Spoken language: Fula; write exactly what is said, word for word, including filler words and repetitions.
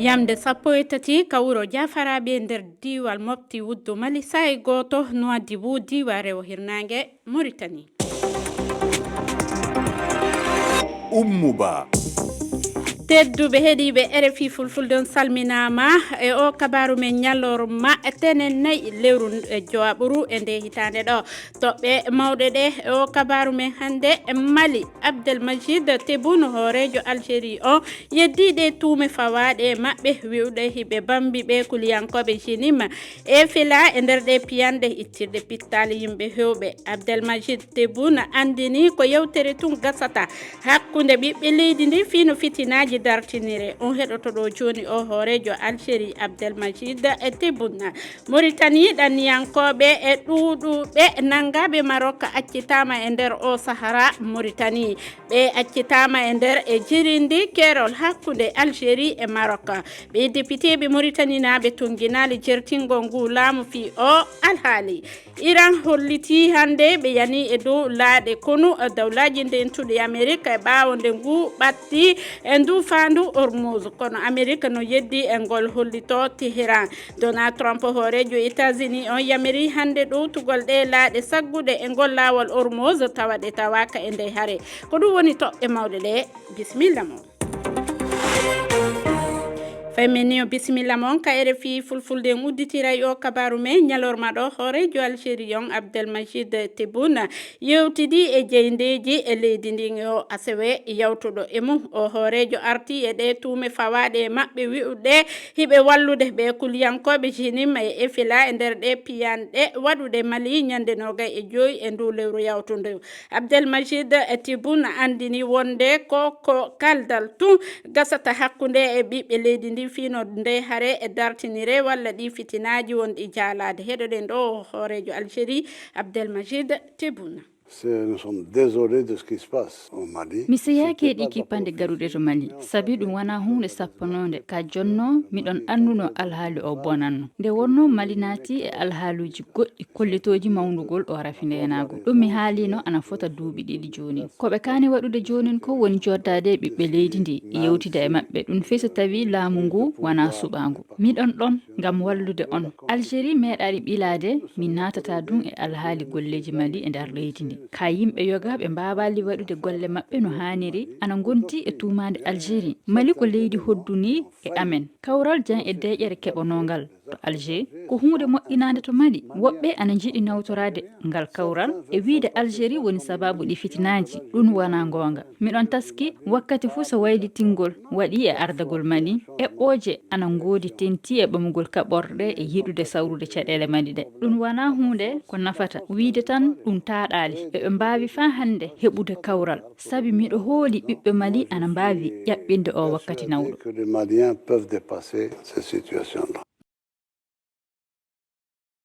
Yamde sappo e tati ka wuro Jaafaraaɓe nder diiwal Mopti Wuddu Mali, saa'i gooto Nuwaadibu, diiwal rewo hirnaange Moritani. Ummu Ba. Tedduɓe heɗiiɓe R F I Fulfulde, on salminaama e o kabaaru men ñalorma tenen nayi lewru e jowaɓuru e nde hitaande ɗo. Toɓɓe mawɗe ɗe e o kabaaru men hannde: Mali, Abdelmajid Tebboune, hooreejo Algérie on, yeddii ɗe tuume fawaaɗe e maɓɓe, wi'uɗe hiɓe bambi ɓe kuliyankooɓe JNIM e fila e nder ɗe piyanɗe ittirɗe pittaali yimɓe hewɓe. Abdelmajid Tebboune anndini ko yewtere tun gasata hakkunde ɓiɓɓe leydi ndi fii no fitinaaji dartinire. On heɗoto ɗo jooni o hooreejo Algérie, Abdelmajid Tebboune. Moritani, ɗanniyankooɓe e ɗuuɗuɓe nanngaaɓe Maroc accitaama e nder o Sahara Moritani. Ɓe accitaama e nder e jirindi keerol hakkunde Algérie e Maroc. Ɓe depiteeɓe Moritaninaaɓe tonnginaali jertingol ngu laamu fii o alhaali. Iran hollitii hannde ɓe yanii e dow laaɗe konu dawlaaji ndentuɗi Amerik e ɓaawo nde ngu ɓatti e nduufaandu Hormuz. Kono Amerik no yeddi e ngol hollito Teheran. Donald Trump, hooreejo États-Unis on, yamirii hannde ɗowtugol ɗe laaɗe sagguɗe e ngol laawol Hormuz, tawa ɗe tawaaka e ndey hare. Ko ɗum woni toɓɓe mawɗe ɗe. Bisimilla mon. Fay men ni o bisimilla mon ka R F I Fulfulde. En udditiray o kabaaru men ñalorma ɗo, hooreejo Algérie on, Abdelmajid Tebboune, yewtidi e jeyndeeji e leydi ndin e o asewe yawtuɗo e mum. O hooreejo arti e ɗe tuume fawaaɗe e maɓɓe wi'uɗe hiɓe wallude ɓe kuliyankooɓe JNIM e fila e nder ɗe piyanɗe waɗuɗe Mali ñande noogay e joyi e ndu lewru yawtundu. Abdelmajid Tebboune anndini wonde ko, ko kaldal tun gasata hakkunde e ɓiɓɓe leydi ndi fii no nde hare e dartinire walla ɗi fitinaaji wonɗi jaalaade. Heɗoɗen ɗo hooreejo Algérie, Abdelmajid Tebboune. C'est, nous sommes désolés de ce qui se passe au Mali. Mi seyaaki e ɗi kippande garuɗe to Mali, sabi ɗum wonaa huunde sappanonde. Ka jonno, miɗon annduno alhaali o bonanno. Nde wonno Mali naati e alhaaluuji goɗɗi kollitooji mawnugol o rafi ndeenaagu. Ɗum mi haalino ana fota duuɓi ɗiɗi joonin. Ko ɓe kaani waɗude joonin ko woni joddaade e ɓiɓɓe leydi ndi, yewtida e maɓɓe. Ɗum fii so tawii laamu ngu wonaa suɓaangu. Miɗon ɗon ngam wallude on. Algérie meeɗaali ɓilaade, min naatataa ɗum e alhaali golleeji Mali e nder leydi ndi. Ka yimɓe yoga ɓe mbaawaali waɗude golle maɓɓe no haaniri, ana ngonti e tuumaade Algérie. Mali ko leydi hodduni e amen. Kawral jam e deeƴere keɓanoongal to Alger ko huunde moƴƴinaande to Mali. Woɓɓe ana njiɗi nawtoraade ngal kawral e wiide Algérie woni sabaabu ɗi fitinaaji. Ɗum wonaa ngoonga. Miɗon taski wakkati fuu so waylitingol waɗi e ardagol Mali, eɓɓooje ana ngoodi tentii e ɓamugol kaɓorɗe e yiɗude sawrude caɗeele Mali ɗe. Ɗum wonaa huunde ko nafata. Wiide tan ɗum taaɗaali. Eɓe mbaawi faa hannde heɓude kawral. Sabi miɗo hooli ɓiɓɓe Mali ana mbaawi ƴaɓɓinde o wakkati nawɗo. Que les Maliens peuvent dépasser ces situations-là.